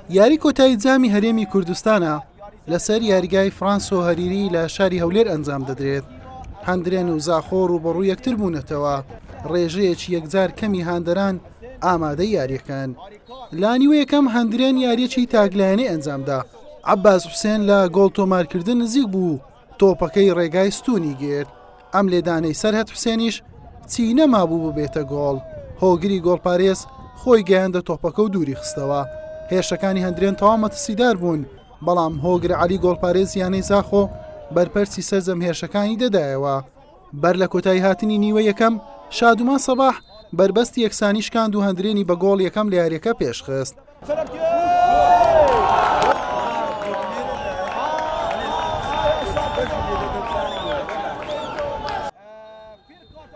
یاری کۆتایی جامی هەرێمی کوردستانە لەسەر یاریگای فرانسۆ هەریری لە شاری هەولێر ئەنجام دەدرێت. هەندرێن و زاخۆ ڕووبەڕوو یەکتر بوونەتەوە، ڕێژەیەکی یەکجار کەمی هاندەران ئامادەی یاریەکەن. لە نیوە یەکەم هەندرێن یاریەکی تاکلایەنەی ئەنجامدا، عەباس حوسێن لە گۆڵ تۆمارکردن نزیک بوو، تۆپەکەی ڕێگای ستوونی گرت، ئەم لێدانەی سەرهەد حوسێنیش چی نەمابوو ببێتە گۆڵ، هۆگری گۆڵپارێز خۆی گەیاندە تۆپەکە و دووری خستەوە، هێرشەکانی هەندرێن تەواو مەترسیدار بوون، بەڵام هۆگر عەلی گۆڵپارێزی یانەی زاخۆ بەرپەرچی سەرجەم هێرشەکانی دەدایەوە. بەر لە کۆتایی هاتنی نیوەی یەکەم، شادومان سەباح بەربەستی یەکسانی شکاند و هەندرێنی بە گۆڵ یەکەم لە یارییەکە پێشخست.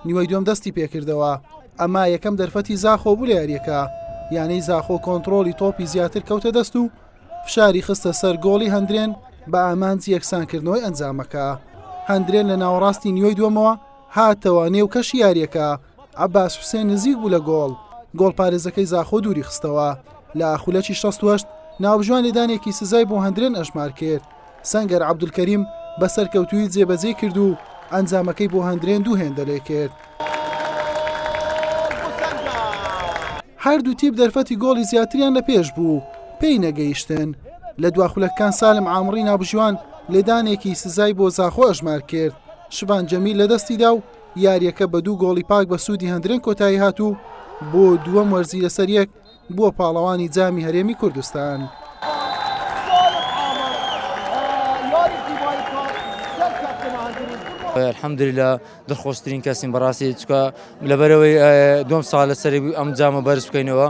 نیوەی دووەم دەستی پێکردەوە، ئەمە یەکەم دەرفەتی زاخۆ بوو لە یارییەکە، یانەی زاخۆ کۆنتڕۆڵی تۆپی زیاتر کەوتە دەست و فشاری خستە سەر گۆڵی هەندرێن بە ئامانجی یەکسانکردنەوەی ئەنجامەکە. هەندرێن لە ناوەڕاستی نیوەی دووەمەوە هاتەوە نێو کەشی یارییەکە، عەباس حوسێن نزیک بوو لە گۆڵ، گۆڵپارێزەکەی زاخۆ دووری خستەوە. لە خولەکی 68 ناوبژیوان لێدانێکی سزای بۆ هەندرێن ئەژمار کرد، سەنگەر عەبدولکەریم بە سەرکەوتوویی جێبەجێی کرد و ئەنجامەکەی بۆ هەندرێن دوو هێندە لێکرد. هەردوو تیپ دەرفەتی گۆڵی زیاتریان لە پێش بوو، پێی نەگەیشتن. لە دوا خولەکەکان سالم عامڕی ناوبژیوان لێدانێکی سزای بۆ زاخۆ ئەژمار کرد، شڤان جەمیل لەدەستیدا و یارییەکە بە دوو گۆڵی پاک بە سوودی هەندرێن کۆتایی هات و بۆ دووەم وەرزی لەسەریەک بووە پاڵەوانی جامی هەرێمی کوردستان. الحمدللە دڵخۆشترین کەسین بەڕاستی چکە لەبەرەوەی دوم ساڵ لەسەر ئەم جامە بەرز بکەینەوە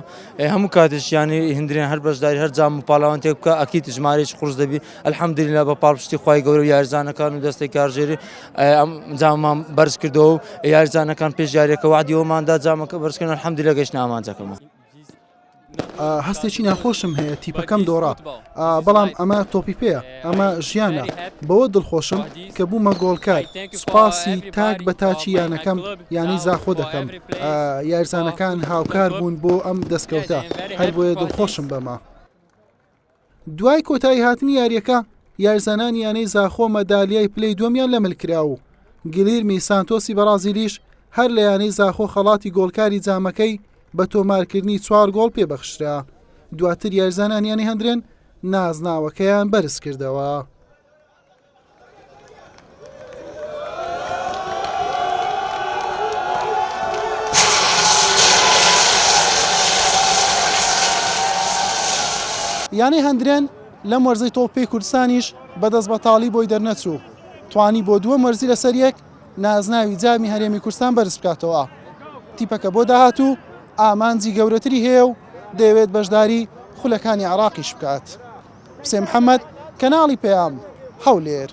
هەموو کاتێکیانی هندرێن هەر بەشداری هەر جام و پاڵەوان تێک بکە ئەکیت ژمارەیەکی قورس دەبی الحمدللە بە پاڵپشتی خوای گەورە و یاریزانەکان و دەستەی کارژێری ئەم جاممان بەرز کردەوە و یاریزانەکان پێش یاریەکە وعدی ئەوماندا جامەکە بەرزکردن الحمدللە گەشتە ئامانجەکەمان. هەستێکی ناخۆشم هەیە تیپەکەم دۆڕا بەڵام ئەمە تۆپی پێیە ئەمە ژیانە بەوە دڵخۆشم کە بوومە گۆڵکار سوپاسی تاک بە تاکی یانەکەم یانەی زاخۆ دەکەم یاریزانەکان هاوکار بوون بۆ ئەم دەستکەوتە هەربۆیە دڵخۆشم بەمە. دوای کۆتاییهاتنی یارییەکە، یاریزانانی یانەی زاخۆ مەدالیای پلەی دووەمیان لە مل کرا و گیلیرمی سانتۆسی بەڕازیلیش هەر لە یانەی زاخۆ خەڵاتی گۆڵکاری جامەکەی بە تۆمارکردنی چوار گۆڵ پێبەخشرا. دواتر یاریزانانی یانەی هەندرێن نازناوەکەیان بەرزکردەوە. یانەی هەندرێن لەم وەرزەی تۆپی کوردستانیش بەدەست بەتاڵی بۆی دەرنەچوو توانی بۆ دووەم وەرزی لەسەر یەک نازناوی جامی هەرێمی کوردستان بەرز بکاتەوە تیپەکە بۆ داهاتوو ئامانجی گەورەتری هەیە و دەیەوێت بەشداری خولەکانی عراقیش بکات. حوسێن محەمەد، کەناڵی پەیام، هەولێر.